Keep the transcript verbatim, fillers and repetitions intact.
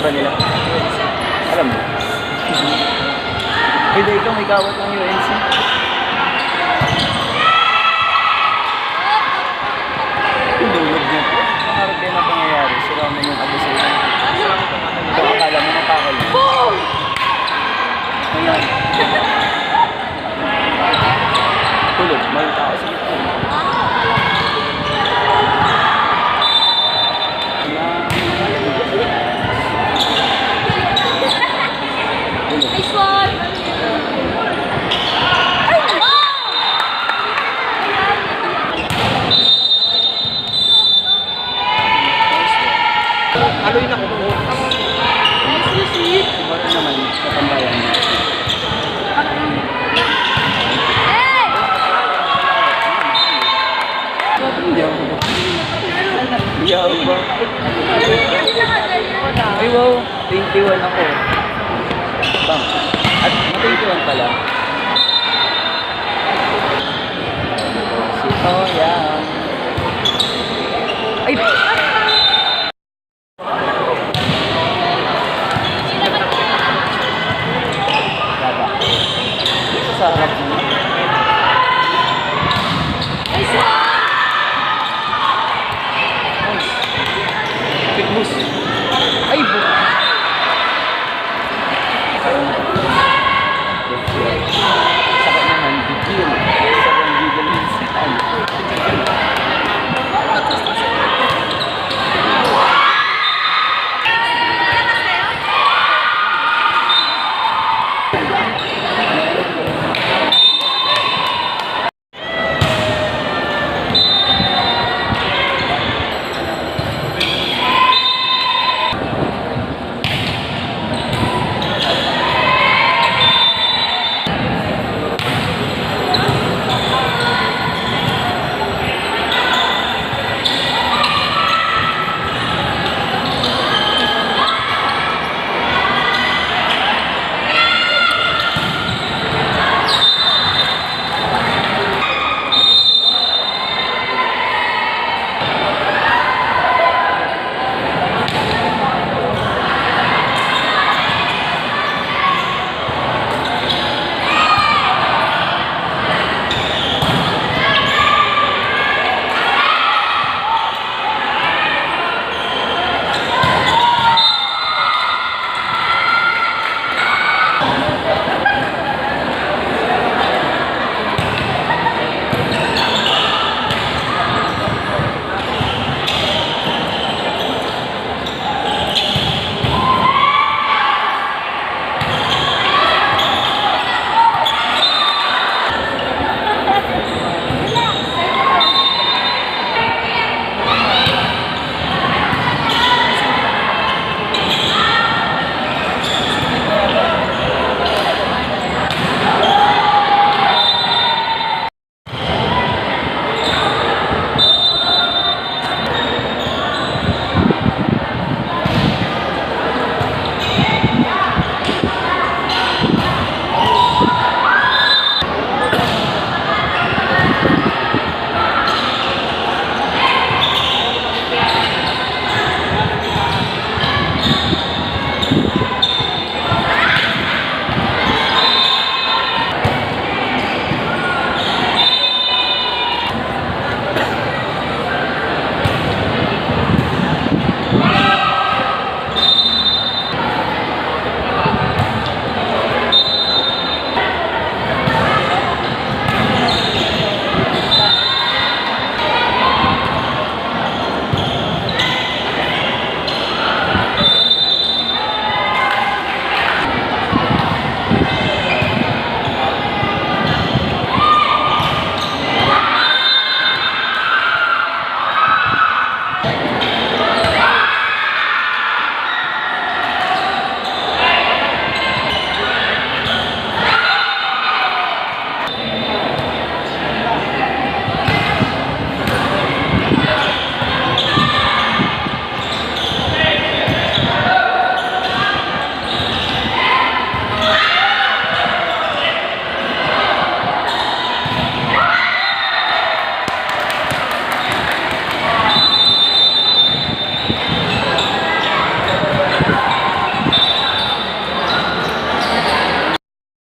Ba nila? Alam mo? Pwede ikaw, may kawat ng U N C. Yung lulog niya po. Pangarap kayo na pangyayari. Sila ang yung abuso. Ito, akala mo, mapakal mo. Ayan. Kulog, may tao sa gitna. Kulog. Nice one! Aloy na ko po. Iba na naman sa tambayan. Yaw ba? Yaw ba? Ay, wow. Twenty-one ako. Bang. At twenty-one pala. Si Toya. Ay! Baba. Dito sa harap.